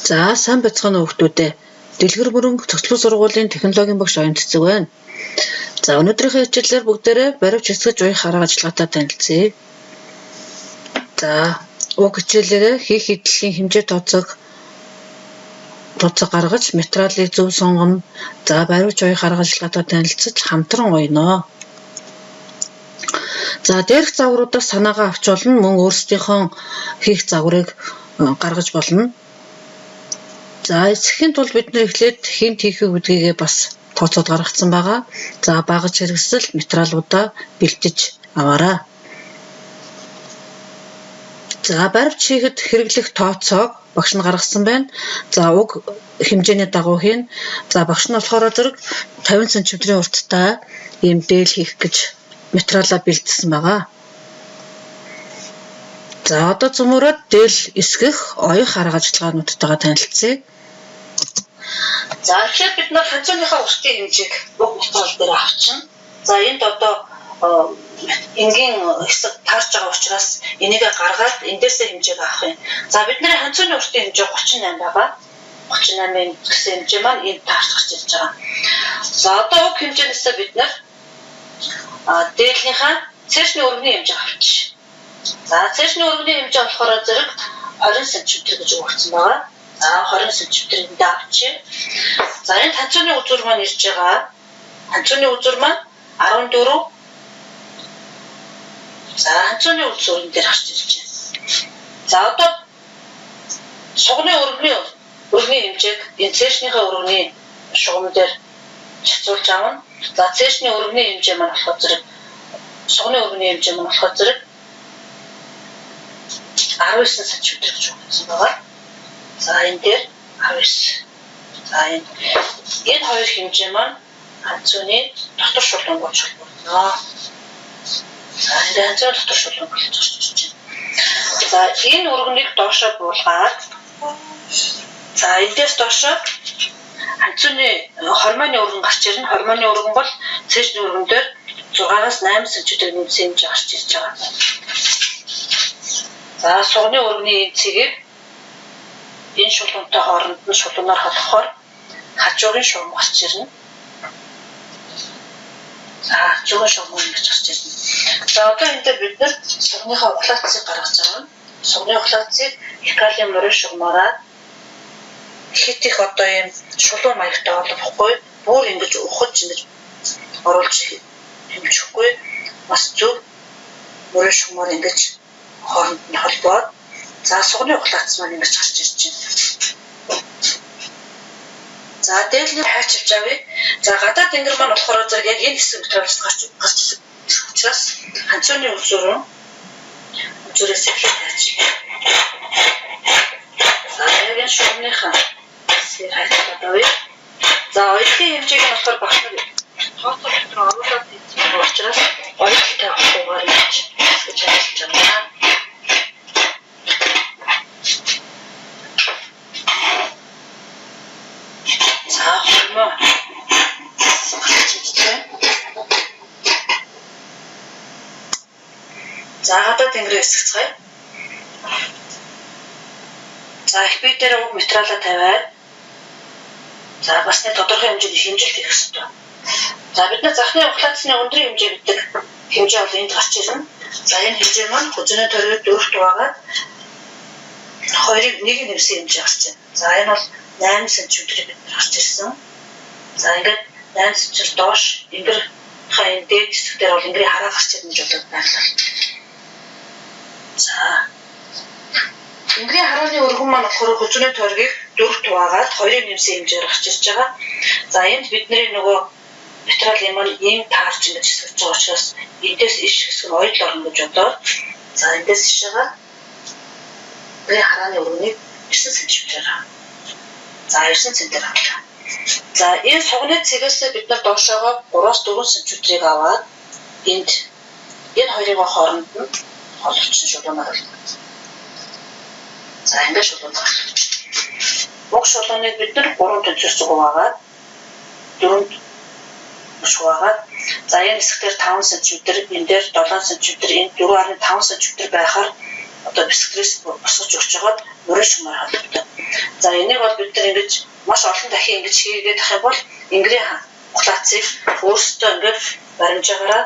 За сайн байцгаана уу хүмүүстээ. Дэлгэр мөрөн цогцлбор сургуулийн технологийн багш Оюун Цэцэг байна. За өнөөдрийнхөө хичээлээр бүгдээрээ баривч хэсгэж уях арга ажиллагаатай танилцъя. За уг хичээлээрээ хийх хэдлийн хэмжээ тооцоог гаргаж материалыг зөв сонгоно. За баривч уях арга ажиллагаатай танилцаж хамтран уяна. За дээрх загваруудаас санаагаа авч болно. Мөн өөрсдийнхөө хийх загварыг гаргаж болно. За эсэхийн тулд бид нэр эхлээд хинт хийх вэ гэдгийг бас тооцоод гаргацсан байгаа. За багаж хэрэгсэл материалуудаа бэлтэж аваарай. За баривч хийхэд хэрэглэх тооцоог багш нь гаргасан байна. За уг хэмжээний дагуу хийн. За багш нь болохоор зэрэг 50 см-ийн урттай ийм дээл хийх гэж материалаа бэлдсэн байгаа. За одоо цөмөрөөд дээл эсгэх оёх арга ажиллагаануудтайгаа танилцъя. За тэгэхээр бид нар ханцууныхаа уртын хэмжээг уг материал дээр авчна. За энд одоо энгийн хэсэг таарч байгаа учраас энийг гаргаад эндээсээ хэмжээг авах юм. За бидний ханцууны уртын хэмжээ 38 байгаа. 38-ын гэсэн хэмжээ маань энд таарч гарч ирж байгаа. За одоо уг хэмжээнээсээ бид нар дээлнийхаа цээжний өргөний хэмжээг авчих. За цээжний өргөний хэмжээ болохоор зэрэг 20 см гэж өгөгдсөн байгаа. За 20 см-ийг авчи. За энэ ханцууны үзүүр маань ирж байгаа. Ханцууны үзүүр маань 14. За ханцууны үзүүр энэ дээр гарч ирж байна. За одоо сугны өргөний хэмжээг энэ цээжнийхээ өргөний шугам дээр чацуулж авна. За цээжний өргөний хэмжээ маань болохоор зэрэг сугны өргөний хэмжээ маань болохоор зэрэг 19 см гэж өгсөн байгаа. За энэ дээр 19. За энэ хоёр хэмжээ маань ханцууны дотор шулуун болж холбогдоно. За энэ ханцууны дотор шулуун болж гарч ирж байна. За энэ өргөнийг доошоо буулгаад за эндээс доошоо ханцууны хормоны өргөн гарч ирнэ. Хормоны өргөн бол цээжний өргөн дээр 6-аас 8 см нэмсэн хэмжээ гарч ирж байгаа. За сугны өргөний энэ цэгийг энэ шулуунтай хооронд нь шулуунаар холбохоор хажуугийн шугам гарч ирнэ. За хажуугийн шугам ингэж гарч ирнэ. За одоо энэ дээр бид нар сугныхаа ухлаацыг гаргаж байгаа. Сугны ухлаацыг калиум морин шугамаараа хит их одоо ийм шулуун маягтай холбохгүй, бүр ингэж ухаж ингэж оруулж хэмжихгүй, бас зөв морин шугамаар ингэж хооронд нь холбоод за сугны ухлаац маань ингэж гарч ирж байна. За дээлний хайчилж авъя. За гадаад тэнгэр маань болохоор зэрэг яг энэ хэсэг материалаас гарч ирэх учраас ханцууны үзүүрээс эхлээд хайчил. За яг энэ шугамныхаа хэсгийг хайчилаад авъя. За оёлын хэмжээг нь болохоор багш нар тооцоо дотор оруулаад хийсэн байгаа учраас оёлтой авахгүйгээр ингэж хэсгэж хайчилж байгаа. За хормоо гарч ирж. За гадаад тэнгэрээ хэсгцгээе. За их бие дээр уг материалаа тавиад за бас нэг тодорхой хэмжээний хэмжилт хийх ёстой. За бид нар захны ухлаацны өндрийн хэмжээ гэдэг хэмжээ бол энд гарч ирнэ. За энэ хэмжээ маань хүзүүний тойрог 4 хуваагаад 2-ыг 1-ийг нэмсэн хэмжээ гарч ирнэ. За энэ бол 8 см-ийг бид нар гарч ирсэн. За ингээд 8 см доош энгэрийнхаа энэ дээд хэсэг дээр бол энгэрийн хараа гарч ирнэ гэж бодоод байрлал. За энгэрийн харааны өргөн маань болохоор хүзүүний тойргийг 4 хуваагаад 2-ыг нэмсэн хэмжээгээр гарч ирж байгаа. За энд бидний нөгөө материалын маань ийм таарч ингэж хэсгэж байгаа учраас эндээс иш хэсэг нь оёдол орно гэж бодоод за эндээс ишээгээ энгэрийн харааны өргөнийг 9 см-ээр авна. За 9 см-ээр авлаа. За энэ сугны цэгээс бид нар доошоогоо 3-4 см-ийг аваад энд энэ хоёрын хооронд нь холбогдсон шулуунаар болно. За ингээд шулуунаар холбож. Уг шулууныг бид нар 3 тэнцвэрч хуваагаад 4 хуваагаад за энэ хэсэг дээр 5 см, энэ дээр 7 см, энэ 4.5 см байхаар одоо бисгрээс босгож өгч байгаад мөрөн шумаар холботой. За энийг бол бид нар ингэж маш олон дахин ингэж хийгээд ах юм бол энгэрийн плацыг өөрсдөө ингээд баримжаагаараа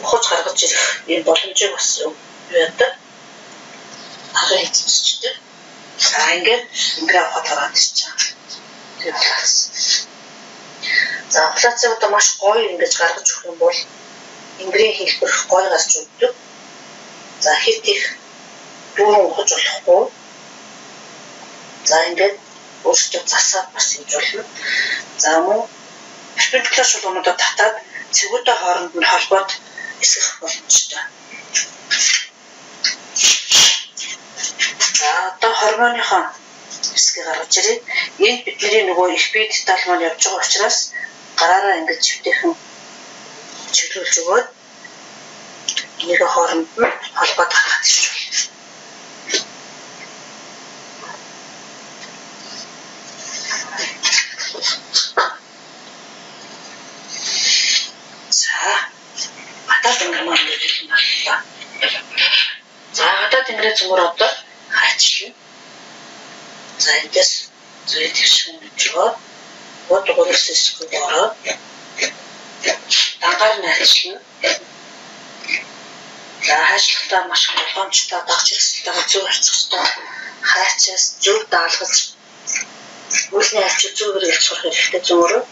ухаж гаргаж ирэх ийм боломжийг бас яадаг. Хагаа эзэмшдэг. За ингээд ингээд ухаад гараад ирж байгаа. Тэр плац. За плацыг одоо маш гоё ингэж гаргаж өгөх юм бол энгэрийн хэлбэр гоё гарч өгдөг. За хит их дүүрэн ухаж болохгүй. За ингээд өөрсдөө засаад бас хийж болно. За мөн перпендикуляр шулуунуудаа татаад цэгүүдээ хооронд нь холбоод эсгэх боломжтой. За одоо хормоныхоо хэсгийг гаргаж ирье. Энд бидний нөгөө их бие деталь маань явж байгаа учраас гараараа ингэж живтэйхэн чиглүүлж өгөөд энийг хооронд нь холбоод гаргаж ирж байна. За гадаад тэнгэр маань ингэж хэлэн боллоо. За гадаад тэнгэрээ цөмөр одоо хайчлаа. За эндээс зүйн тэгшин өгөөд бод гурван хэсэг ороод дангаар нь хайчлана. За хайчлахдаа маш болгоомжтой дагж хэрэгсэлтэйгээ зөв харьцах ёстой. Хайчаас зөв даалгаж үйлний хайчуу зөв хэрэглэж сурах хэрэгтэй зөөрөө.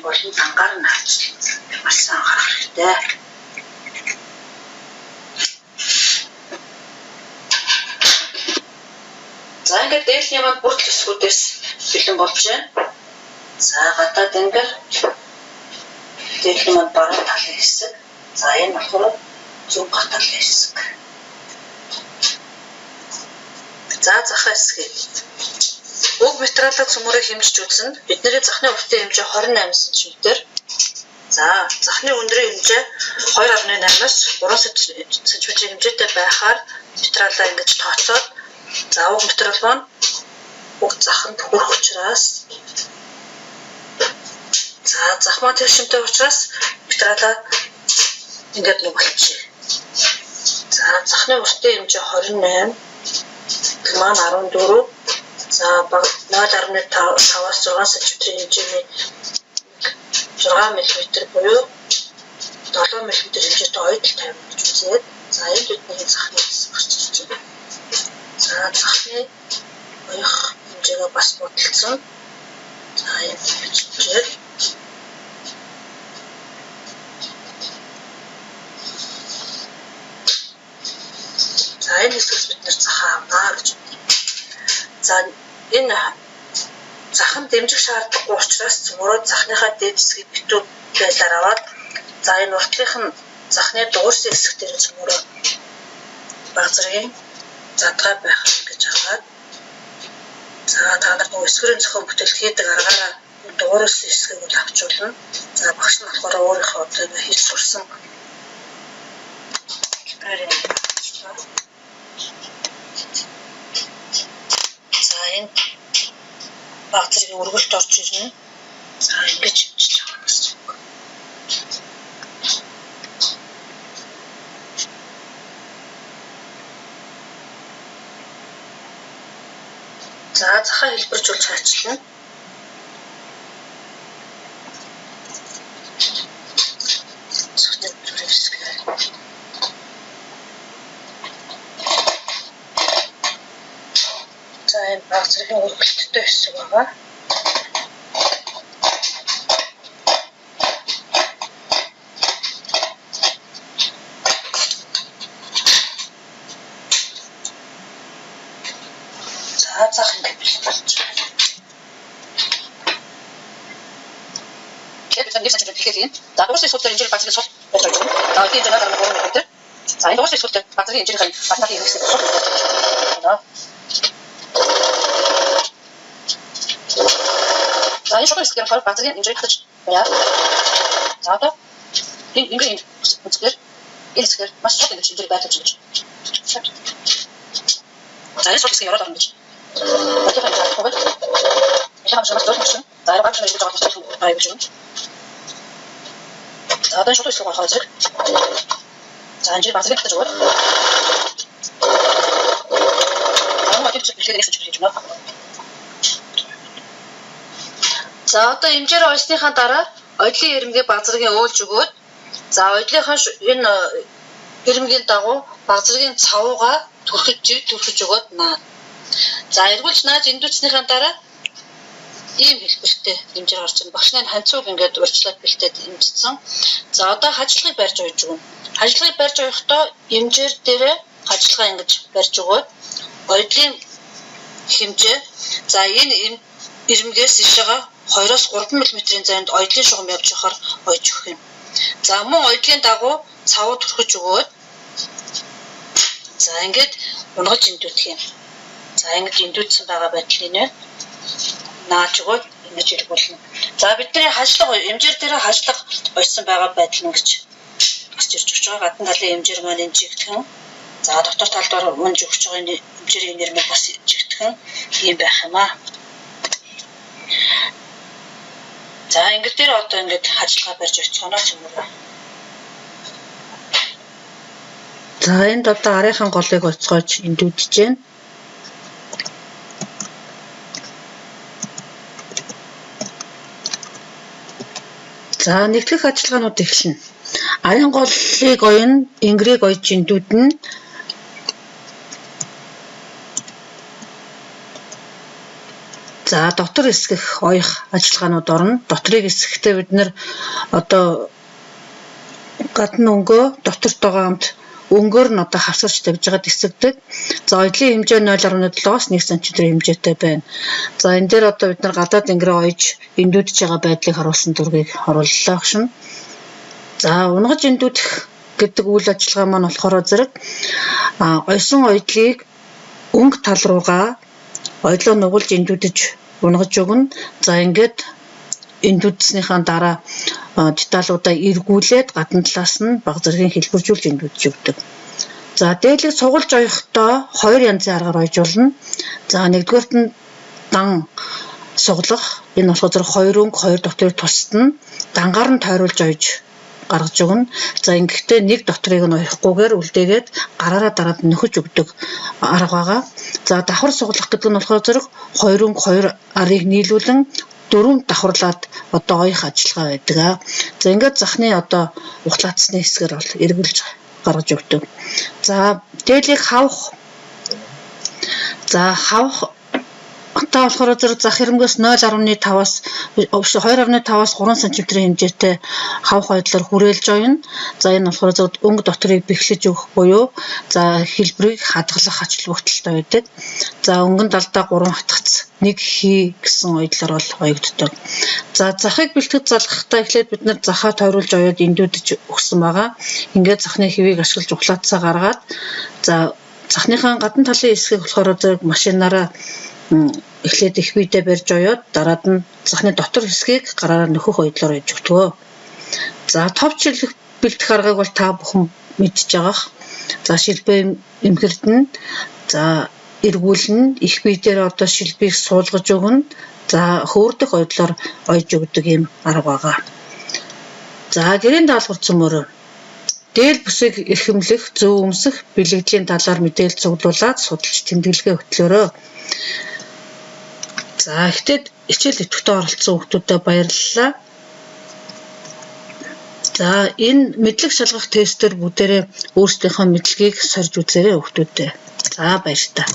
Болон дангаар нь хайчлах маш сайн анхаарах хэрэгтэй. За ингээд дээдлийн маань бүртэл хэсгүүдээс бэлэн болж байна. За гадаад тэнгэр дээдлийн маань баруун талын хэсэг. За энэ болохоор зүүн гар талын хэсэг. За захаа хэсгийг уг материалаа цөмөрөө хэмжиж үзнэ. Бидний захны уртын хэмжээ 28 см. За захны өндрийн хэмжээ 2.8-аас 3 см хэмжээтэй байхаар материалаа ингэж тооцоод за уг материал маань уг заханд хүрэх учраас за зах маань тэр шимтэй учраас материалаа ингээд нэг болчихъя. За захны уртын хэмжээ 28, тэг маань 14. За 0.5-аас 6 см хэмжээний 6 мм буюу 7 мм хэмжээтэй ойдол тавина гэж үзээд за энд бидний захны хэсэг гарч ирж байна. За захны оёх хэмжээгээ бас бодолцсон. За энэ хэмжээ. За энэ хэсгээс бид нэр захаа авнаа гэж бодъё. За энэ зах нь дэмжих шаардлагагүй учраас цөмөрөө захныхаа дээд хэсгийг битүү байдлаар аваад за энэ уртлынх нь захны дуурсан хэсэг дээр цөмөрөө баг зэргийн задгай байх гэж аваад за та нар нөгөө эсвэрийн зохион бүтээл хийдэг аргаараа дуурсан хэсгийг бол авч болно. За багш нь болохоор өөрийнхөө одоо хийж сурсан хэлбэрээр авчлаа. За энэ баг зэргийн өргөлт орж ирнэ. За ингэж хэмжиж авах гэсэн үг. За захаа хэлбэржүүлж хайчлана. Захны зүрх хэсгээ. За энэ баг зэргийн өргөлттэй хэсэг байгаа. За зах ингэ бэлэн болж байна. Тэгэхээр бид нар сантиметр хэлхээ хийн. За дуурсан хэсгүүд дээр хэмжээний баг зэргийн сул байж байгаа юм. За эдийн хэмжээ 0.3 мм. За энэ дуурсан хэсгүүд дээр баг зэргийн хэмжээнийхээ баг талын хэсгийг сул байж байна. За энэ шугам хэсгээр болохоор баг зэргийн хэмжээг татаж байна. За одоо энэ ингийн үзгээр энэ хэсгээр маш сул ингэж хэмжээг байрлуулж ингэж. За энэ сул хэсгийг ороод орно гэж. Багийн хэмжээ авах бол Яхаа маш зөөлөн гэсэн. За баг шиг ингэж байгаа чинь аяг шүү. За одоо шууд хэсэг болохоор зэрэг. За энэ баг зэрэг татаж өгөөд. За мөн тийм бэлгээр нэг хийж байна. За одоо эмжээр ойсныхаа дараа одлын ирмэгээ баг зэргийн өөлж өгөөд за одлынхаа энэ ирмэгийн дагуу баг зэргийн цавууга түрхэж жиг түрхэж өгөөд наа. За эргүүлж нааж эндүүцнийхаа дараа ийм хэлбэртэй хэмжээр гарч ирнэ. Багш нар ханцууг ингээд урьдчилаад бэлтээд хэмжсэн. За одоо хажлагыг барьж ойж өгнө. Хажлагыг барьж оёхдоо хэмжээр дээрээ хажлага ингэж барьж өгөөд оюутлын хэмжээ за энэ ирмгээс ишээгээ 2-оос 3 мм-ийн зайд оюутлын шугам явж явахаар ойж өгөх юм. За мөн оюутлын дагуу цавуу түрхэж өгөөд за ингээд унгаж эндүүтэх юм. За ингэж эндүүцсэн байгаа байдал нь нааж өгөөд ингэж эргүүлнэ. За бидний хажлага эмжээр дээр хажлага ойсон байгаа байдал нь ингэж гарч ирж өгч байгаа. Гадна талын эмжээр маань энэ жигтгэн. За дотор талд унж өгч байгаа энэ эмжээрийн нэрмэг бас жигтгэн ийм байх юм аа. За ингэ дээр одоо ингэж хажлага барьж оцгоно цөмөрөө. За энд одоо арийнхаа голыг оцгойж эндүүдж байна. За нэгтгэх ажиллагаанууд эхэлнэ. Арын голыг оёно, энгэрийг ойж эндүүднэ. За дотор хэсгэх оёх ажиллагаанууд орно. Дотрыг хэсгэхдээ бид нэр одоо гадна өнгөө дотортойгоо хамт өнгөөр нь одоо хавсарч тавьж байгаад эсэгдэг. За оёдлын хэмжээ 0.7-оос 1 см хэмжээтэй байна. За энэ дээр одоо бид нар гадаад өнгөрөө ойж эндүүдж байгаа байдлыг харуулсан зургийг орууллаа гшин. За унгаж эндүүдэх гэдэг үйл ажиллагаа маань болохоор зэрэг ойсон оёдлыг өнгө тал руугаа оёдлоо нугалж эндүүдэж унгаж өгнө. За ингээд эндүүдснийхаа дараа деталуудаа эргүүлээд гадна талаас нь баг зэргийн хэлбэржүүлж эндүүдж өгдөг. За дээлийг сугалж оёхдоо хоёр янзын аргаар ойж болно. За нэгдүгээрт нь дан суглах. Энэ болохоор зэрэг хоёр өнгө хоёр дотрыг тусдана. Дангаар нь тойруулж ойж гаргаж өгнө. За ингэхдээ нэг дотрыг нь оёхгүйгээр үлдээгээд гараараа дараад нөхөж өгдөг арга байгаа. За давхар суглах гэдэг нь болохоор зэрэг хоёр өнгө хоёр арыг нийлүүлэн дөрөв давхарлаад одоо оёх ажиллагаа байдаг. За ингээд захны одоо ухлаацсны хэсгээр бол эргүүлж гаргаж өгдөг. За дээлийг хавах. За хавах одоо болохоор зэрэг зах хэрмгээс 0.5-аас 2.5-аас 3 см хэмжээтэй хавх байдлаар хүрээлж оёно. За энэ болохоор зэрэг өнгө дотрыг бэхлэж өгөх буюу за хэлбэрийг хадгалах ач холбогдолтой байдаг. За өнгөн далдаа 3 хатгац 1 хий гэсэн оёдлоор бол оёгддог. За захыг бэлтгэж залгахдаа эхлээд бид нар захаа тойруулж оёод эндүүдэж өгсөн байгаа. Ингээд захны хэвийг ашиглаж ухлаацаа гаргаад за захныхаа гадна талын хэсгийг болохоор зэрэг машинаараа эхлээд их биедээ барьж оёод дараад нь захны дотор хэсгийг гараараа нөхөх оёдлоор ойж өгдөг. За товч шилэх бэлтгэх аргыг бол та бүхэн мэдж байгаах. За шилбэ эмхэрдэн за эргүүлнэ, их биедээр одоо шилбийг суулгаж өгнө. За хөөрдөх оёдлоор ойж өгдөг юм арга байгаа. За гэрийн даалгавар цөмөрөө дээл бүсийг эрхэмлэх, зөв өмсөх, бэлгэдлийн талаар мэдээлэл цуглуулад судалж тэмдэглэгээ хөтлөөрэй. За ихтэй хичээл идэвхтэй оролцсон хүмүүстээ баярлалаа. За энэ мэдлэг шалгах тестээр бүгдээрээ өөрсдийнхөө мэдлэгийг сорж үзээрэй хүмүүстээ. За баяртай.